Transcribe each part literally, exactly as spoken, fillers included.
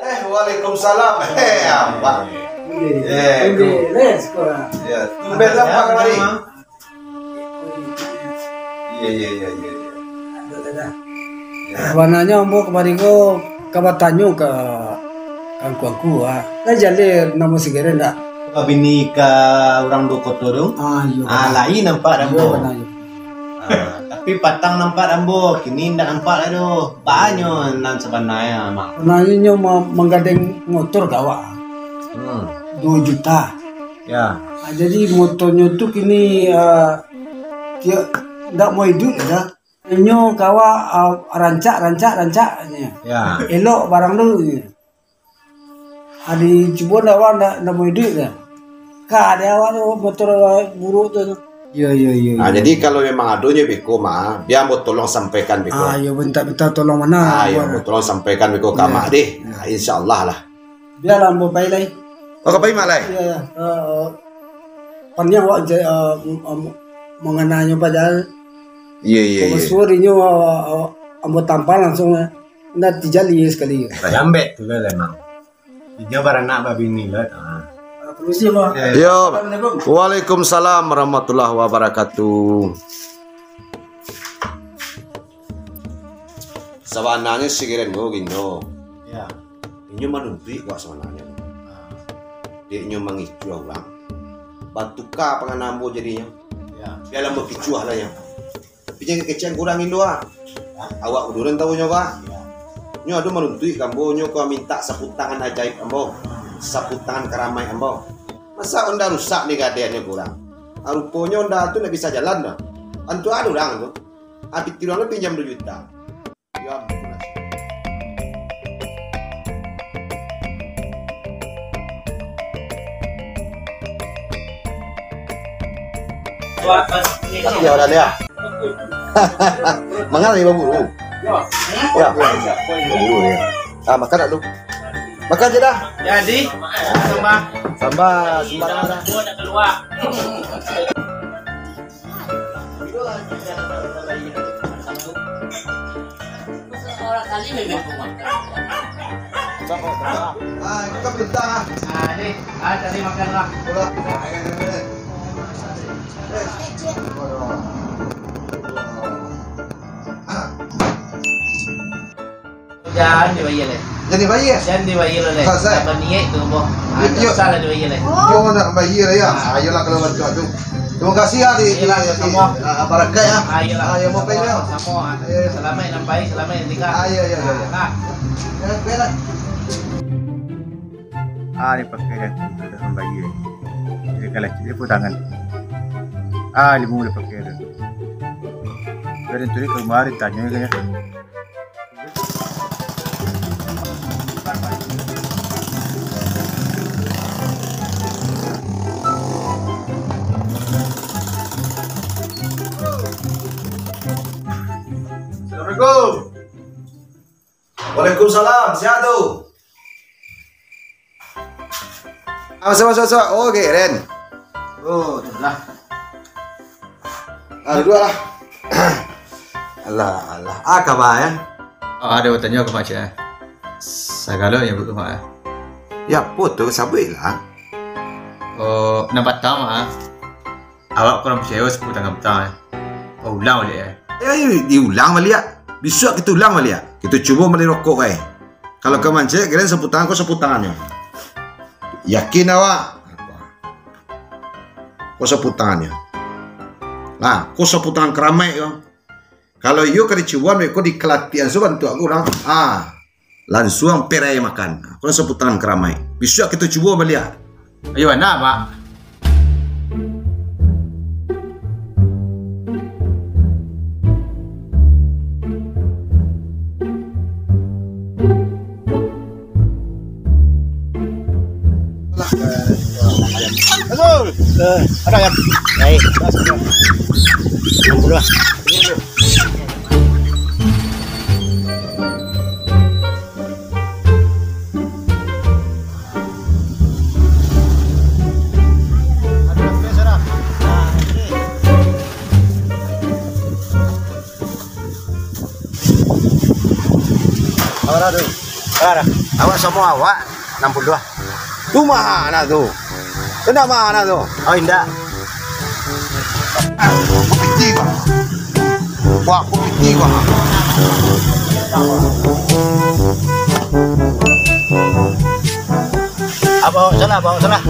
Eh, waalaikumsalam. Eh, apa? Eh, Bro. Ya, tumben lah, Pak, kamari. Iya, iya, iya, iya, iya. Sabananyo ambo kamari ko ka batanyo ka angku-angku, ah. Lah jaleh namo si Geren dak? Babini ka urang duo koto tu? Ah, iyo, ah, bana. Lain nampak dah, iyo, ambo. Bana, iyo. Ah, tapi patang nampak dah, ambo. Kini ndak nampak dah tu. Banyo nan sabananyo, Mak. Sabananyo nyo ma-, manggadeng motor ka awak. Hmm. Duo juta. Ya. Ah, jadi motornyo tu kini, ah, dia ndak mau iduik dah. Inyo kawa, ah, rancak, rancak, rancak, katanya. Ya. Elok barang tu, katanya. Adi cubo ndak, awak ndak, ndak mau iduik dah. Ka ada awak tu, motor awak buruk tu. Yo, yo, yo, yo. Ah, jadi kalau memang adonyo beko mah, biar ambo tolong sampaikan beko. Ah, yo, minta, minta tolong mana, ah, yo, ambo tolong sampaikan beko ka Mak deh. Nah, insyaallah lah. Biarlah ambo pai lai. Oh, ka pai Mak lai? Iya, iya. Eh, panjang awak je, eh, m-, em, mangananyo paja. Iya, iya, iya. Suruh inyo, eh, eh, ambo tampal langsung, eh. Ndak tijali sakali. Jambek tu lah memang. Inyo baranak babini lah. Ah. Permisi, Bang. Yo. Assalamualaikum. Waalaikumsalam warahmatullahi wabarakatuh. Sabananyo si Geren ko gino. Ya. Inyo manuntuik kok sabananyo. Ah. Dek inyo mangicuah urang. Batuka pangana ambo jadinyo. Ya. Bialah ambo kicuah lah nyo. Tapi jan kecek kurang indo ah. Ya. Awak uduran tahu nyo bah. Ya. Nyo ado manuntuik ka ambo, nyo ka mintak saputangan ajaib ambo. Saputangan karamaik ambo. Masa onda rusak ni gadaiannyo kurang. Ah, ruponyo onda tu ndak bisa jalan dah. Antu ado urang tu. Habis tiruang pinjam duo juta. Ya ampun. Ya, udah ya. Mangan lagi baburu. Ya. Baburu ya. Ah, makan dulu. Makan je dah. Jadi, sambah. Sambah, sembarang dah. Buah nak keluar. Ah, itu kan bintang, ah. Ah, ni. Ah, tadi makan lah. Udah. Jan dibayia lai. Jan dibayia? Jan dibayia lai. Sah, sah. Dah baniaik tu, boh. Ah, iyo. Sah lah dibayia lai. Iyo, nak bayia lai, ya. Ah. Ayolah, kalau macam tu. Terima kasih, ya, di, di, di, ah, barakat, ya. Ah, iyolah. Ah, ya, mau pergi, ya. Samo, ah. Ayo, ayo. Salamaik sampai, salamaik tinggal. Ah, iya, iya, iya, iya. Ah. Ya, baiklah. Ah, dipakai dah tu, dah sampai dia. Dia kalau dia pun tangan. Ah, ilmu dipakai dah. Dari tu dia kemarin tanya kan. Assalamualaikum. Waalaikumsalam. Siapa tu? Ah, masuk, masuk, masuk. Oh, Geren. Oh, itulah. Ah, duduklah. Alah, alah. Ah, kaba, ya? Ah, ado batanyo ka Mak, cek, eh. Sagalo nyo buek ka Mak, eh. Ya, apo tu? Sabuiklah. Oh, nan partamo, Mak, eh. Awak kurang picayo saputangan petang, eh. Oh, ulang baliak, eh. Eh, diulang baliak. Bisuak kito ulang baliak. Kito cubo mali rokok, eh. Kalau ka mancek, kiro saputangan ko saputangannyo. Yakin awak? Ko saputangannyo. Nah, ko saputangan karamaik ko. Kalau iyo ka dicubuan, beko dikalatian subantuak urang. Ah, lansuang perai makan. Ko saputangan karamaik. Bisuak kito cubo baliak. Ayo, anak, Mak. Halo. Eh, ada ayam. Baik. Enam puluh lah. Bara tu? Bara? Awak samo awak, anam puluah. Tu maha nak tu. Tu ndak maha nak tu. Oh, indak. Ah, kupiti, Bang. Wah, kupiti, Bang. Abang salah, abang salah.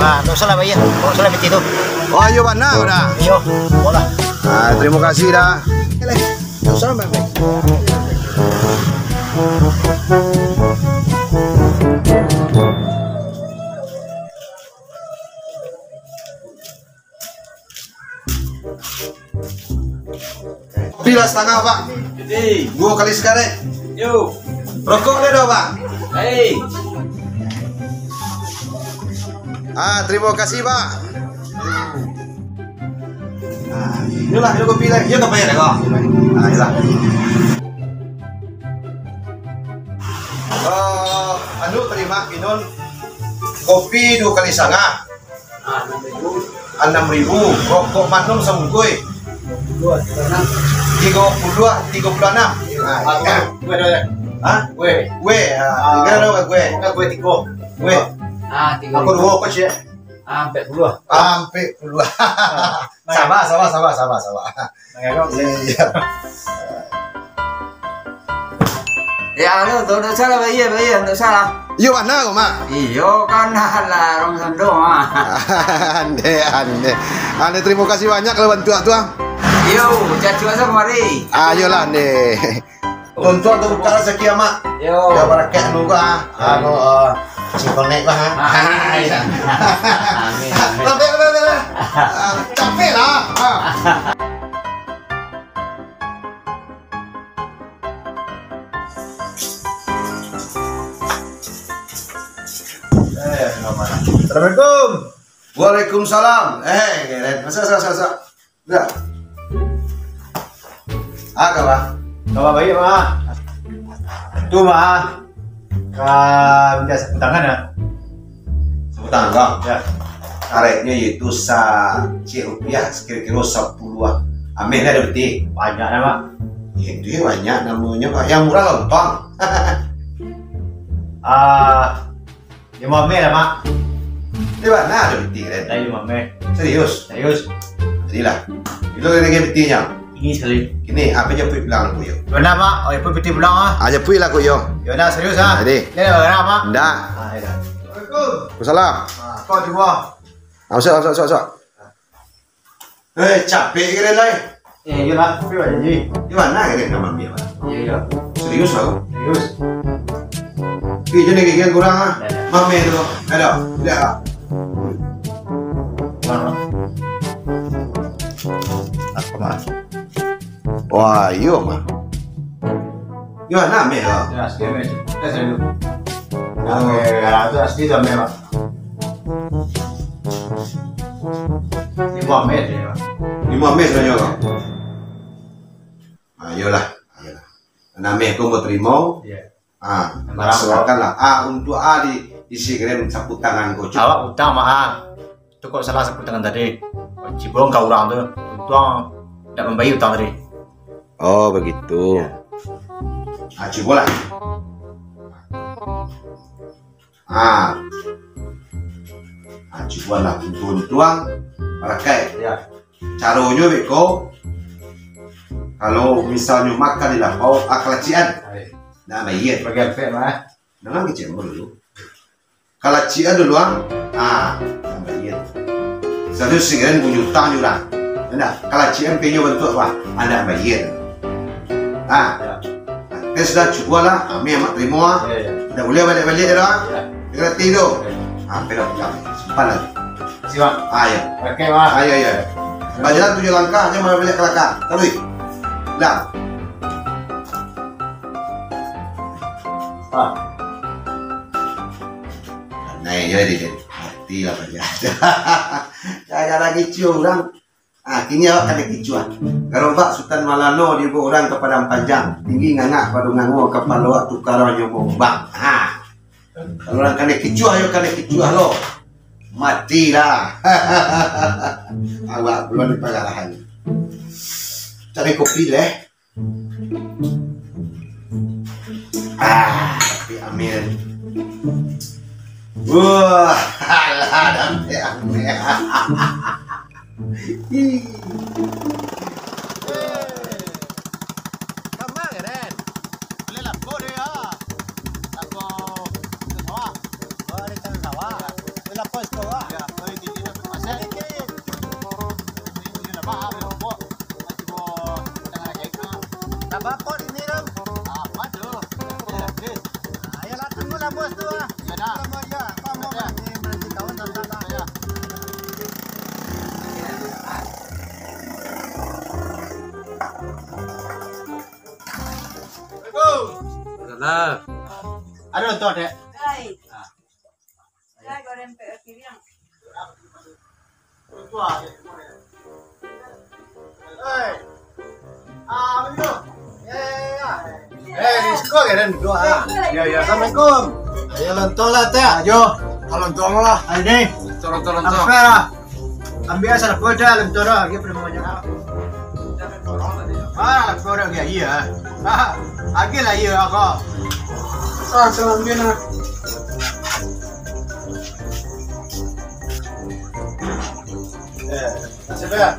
Ah, tak salah, Bang, ya. Abang salah piti tu. Oh, iyo, bana, bana. Iyo, bola. Ah, terima kasih dah. Susah, Bang. Kopi lah satangah, Pak. Hei. Duo kali sigarek. Yo. Rokok ado, Pak? Hei. Ah, terima kasih, Pak. Ah, inilah, ini kopi lah. Iyo, ka payah dah, kok. Ah, iyolah. Eh, anu, terima minum kopi duo kali satangah. Ah, anam ribu. Anam ribu. Rokok Magnum sabungkuih. Tigo puluah, tigo puluah anam. Ah, ah, gue ada, ya? Hah? Gue. Gue, ah, ah, tiga ada, gue. Enggak, gue tiga. Gue. Ah, tiga. Aku dua, kok, Cik? Ah, ampek puluah. Ah, ampek puluah. Ah. Sabar, sabar, sabar, sabar, sabar. Nah, ya, kok. Iya. Ya, anu, tu, tak salah, Pak. Iya, Pak, iya, tak salah. Iyo, bana ko, Mak? Iyo, kan, alah, urang sando, Mak. Ande, ande. Ande, terima kasih banyak kalau bantu tu, ah. Iyo, cacu asa kemari. Ayolah, ande. Tuntuan tu buka rezeki, Mak. Yo. Ya, barakat anu, ah. Anu, eh, si konek, ah. Ah, iya. Amin, amin. Tapi, tapi, tapi, ah, capek lah. Ah. Eh, Assalamualaikum. Waalaikumsalam. Eh, Ren, masuk, masuk, masuk, masuk. Dah. Ah, kaba? Kaba baiak, Mak. Tu, Mak. Ka minta sapu tangan, ya? Sapu tangan, Bang? Ya. Karetnyo itu sa-, ciek rupiah, kiro-kiro sapuluah. Ameh lah ado piti. Banyak lah, Mak. Itu yo banyak namonyo, Mak. Yang murah lontong. Ah, limo ameh lah, Mak. Di mana ado piti, Ren? Tadi limo ameh. Serius? Serius. Jadilah. Bilo lagi pitinyo? Ini sakali. Kini, apo japuik pulang ko yo? Yo nah, Mak. Oh, japuik piti pulang, ah. Ah, japuik lah ko yo. Yo nah, serius, ah. Jadi. Ini lah, Mak. Ndak. Ah, iyo. Assalamualaikum. Waalaikumsalam. Ah, kau di bawah. Ah, masuk, masuk, masuk, masuk. Eh, capek kira lai. Eh, iyolah, tapi awak janji. Di mana kira nak ambil, Pak? Iya, iya. Serius lah, kau? Serius. Ih, jadi gigi kurang, ah. Iya, iya. Mame tu, ada. Tidak, ah. Kurang, Pak. Apa, Mas? Wah, iyo, Mas. Di mana, Meh, lo? Ya, asli, Meh. Tes dulu. Yang, eh, galak tu asli tu, Meh, Pak. Limo ameh sajo, Pak. Limo ameh sajo, Pak. Ah, iyolah, iyolah. Nan ameh ko ambo tarimo. Iya. Ah, barang, serahkanlah. Ah, untuak, ah, di, isi kirim sapu tangan ko, Cuk. Awak utang, Mak, ah. Tu kok salah sapu tangan tadi. Cibuang ka urang tu. Untuang ndak mambayia utang tadi. Oh, begitu. Iya. Ah, cubolah. Ah. Ah, cubolah untuang-untuang. Barakai. Ya. Caronyo beko, kalau misalnyo makan di lapau, ah, kalacian. Ai. Nah, bayia. Bagian pek, Mak. Jangan kecek dulu. Kalacian dulu, ah. Ah, bayia. Satu sigaran bunyi utang je urang. Nah, kalacian penyo bantuak apa? Anak bayia. Ah. Ya. Tes dah cukup lah, kami amat terima, ah. Ya, ya. Dah boleh balik-balik dah. Ya. Gratis tu. Ya. Ah, perak pulang. Simpan lah. Siap. Ah, ya. Oke, Mak. Ah, ya, ya. Bajalan tujuh langkah, jangan balik ke belakang. Taruih. Dah. Ah. Pandai je dia. Mati lah banyak. Gara-gara gicu urang. Ah, kini awak kanai kicuah. Garobak Sutan Malano dibaok urang ka Padang Panjang. Tinggi ngangah pado ngango, kapalo awak tukaranyo maumbang. Ha. Kalau urang kanai kicuah, yo kanai kicuah lo. Matilah. Awak bulan di pagarahan. Cari kopi leh. Ah, tapi Amir. Wah, alah, tapi Amir. Kama, Ren? Bali lapo deh, yo. Lapo ke sawah. Oh, dari tanah sawah. Bali lapo sawah. Yo, bali tinggi dah, pasal. Tinggi. Tinggi lah, Pak, bali lapo. Masih bo tangan lagi, Pak. Lapo ini, Ren? Apa tu? Gratis. Ayolah, tunggulah bos tu, ah. Yo, dah. Tunggu aja. Apa mau lagi nanti tahun tentang lah. Yo. Assalamualaikum. Salam. Ada tu, Dek? Hai. Ah. Hai, goreng pe-, kiriang. Eh, Rizko kan duduk, ah. Ya, ya. Assalamualaikum. Ayo, lontong lah, Teh. Ayo, lontong lah. Ayo, ni. Lontong, lontong, lontong. Apa lah? Ambil asal kau dah, lontong dah. Dia pernah banyak. Ah, kau dah, iya. Ah, agak lah, iya, kau. Ah, salam dia, nak. Eh, nasib ya.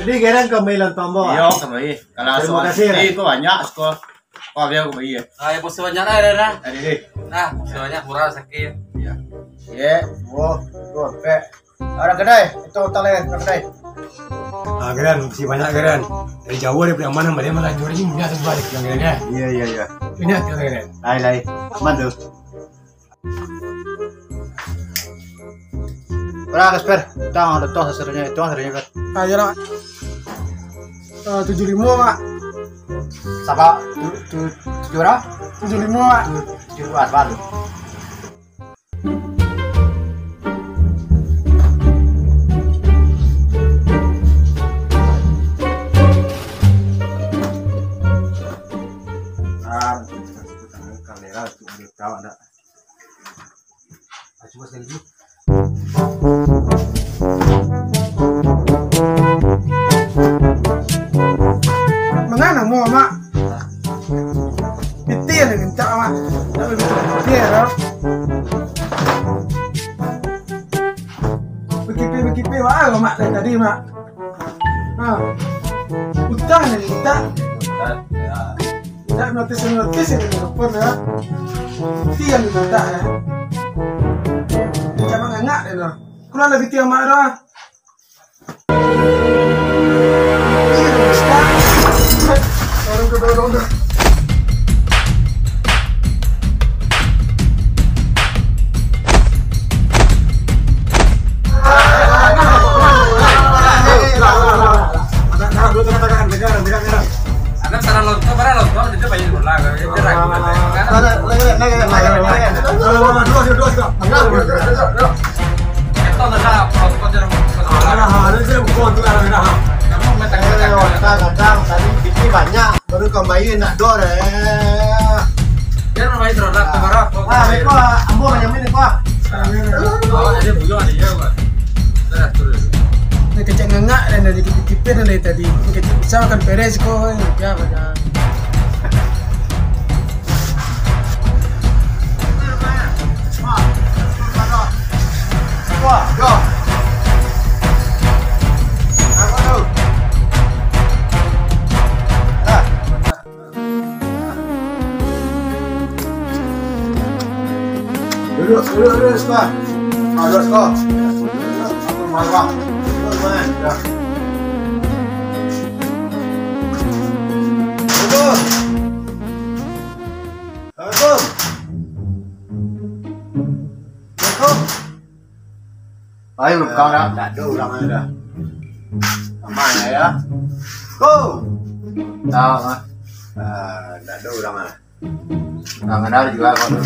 Jadi, garang kami lontong, Bo? Iyo, kami. Kalau terima kasih, itu banyak, suka. Kau biar aku bayar. Ah, ya, bos banyak lah, ya, dah. Tadi, deh. Nah, bos banyak, murah, sakit. Iya. Iya, oh, dua, empat. Orang kedai, itu utang lain, orang kedai. Ah, Geran, makasih banyak, Geran. Dari jauh, dari Pariaman, balik malah jauh ini, minyak tu balik, Geran, ya. Iya, iya, iya. Minyak tu, Geran. Lain, lain. Aman tu. Berapa, Sper? Tang, ada toh sasarnya, itu sasarnya, Sper. Ah, iya, Mak. Ah, tujuh lima, Mak. Sama, tu, tu, tujuh berapa? Tujuh lima, Mak. Tu, tujuh berapa tu? Ah, kamera tu boleh tahu tak? Ah, cuba sekali dulu. Mangana mo, Mak? Pitih nan mintak, Mak. Tak boleh mintak pitih, yo. Bakipih-bakipih baa, Mak, dari tadi, Mak. Ha. Utang nan mintak. Utang, yo. Indak notis-notis yang ditelepon, yo. Itu yang diminta, yo. Macam mangangak dia tu. Keluar lah piti amak tu, ah. Orang tu dorong tu. Akan salah lontong, barang lontong, itu banyak bola, itu ragu. Itu dah, dah, dah, dah. Kadang-kadang tadi piti banyak, baru kau bayar nak dor, eh. Dia nak bayar terhadap tu, barang. Ah, itu, ah, ambo banyak minit, Pak. Oh, jadi buyuang ada je, Pak. Dah, turun. Dia kecek ngangak dan dari kipir-kipir dari tadi. Dia kecek pisau kan beres ko, ya, pada. Wah, yo. Apa tu? Ah. Duduk, duduk, duduk, sekolah. Ah, duduk, sekolah. Duduk, aku marah. Duduk, man. Dah. Duduk. Assalamualaikum. Assalamualaikum. Ayo, buka dah. Tak ada orang ada. Aman ya, ya. Go. Tahu, ah. Ah, tak ada orang ada. Orang ada juga kau tu.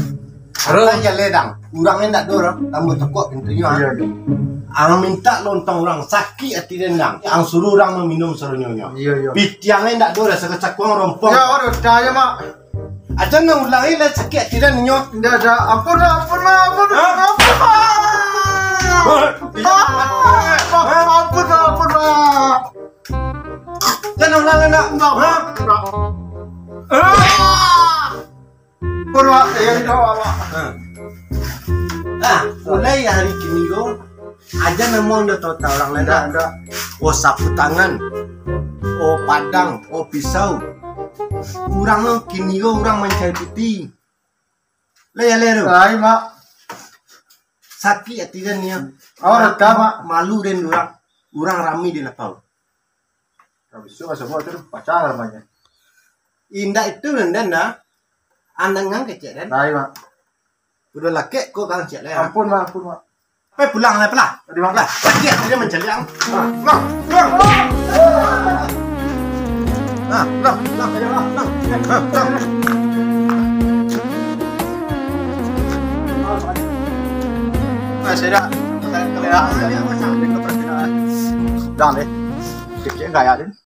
Halo. Kan jalan dang. Orang ni tak ada orang. Tambah tekuk pintunya, ah. Iya, iya. Ang minta lontong orang sakit hati dendang. Ang suruh orang meminum serunyonyo. Iya, iya. Pitiang ni tak ada orang, sakacakuang rompong. Ya, aduh, dah ya, Mak. Aja nang ulangi lah sakit hati dan inyo. Ndak ada. Ampun lah, ampun lah, ampun lah, ampun lah. Hah? Ampun lah, ampun lah, ampun lah. Jangan ulangi nak. Ndak, ha? Ah! Purwa, ya, ya, Pak. Ah, mulai hari kini ko, aja namuang dah tahu tahu urang lain dah. Ndak, ndak. Oh, sapu tangan, oh, padang, oh, pisau. Urang lo kini ko urang mancari piti. Lai, lai tu. Lai, Mak. Sakik ati den nyo. Awak reka, Mak. Malu den urang. Urang rami di lapau. Habis tu, masa buat tu, pacar namanya. Indak itu, den, den, dah. Andangan kecek, den. Lai, Mak. Udah lakek, kau kan cek, lai, ya? Ampun, Mak, ampun, Mak. Pai pulang lah, pelah. Tadi, Mak. Lah, sakik ati den mancaliak. Ah, nah, nah. Nah, nah, nah, nah, nah, nah. Nah, saya dah. Udah deh. Kecek gaya, den.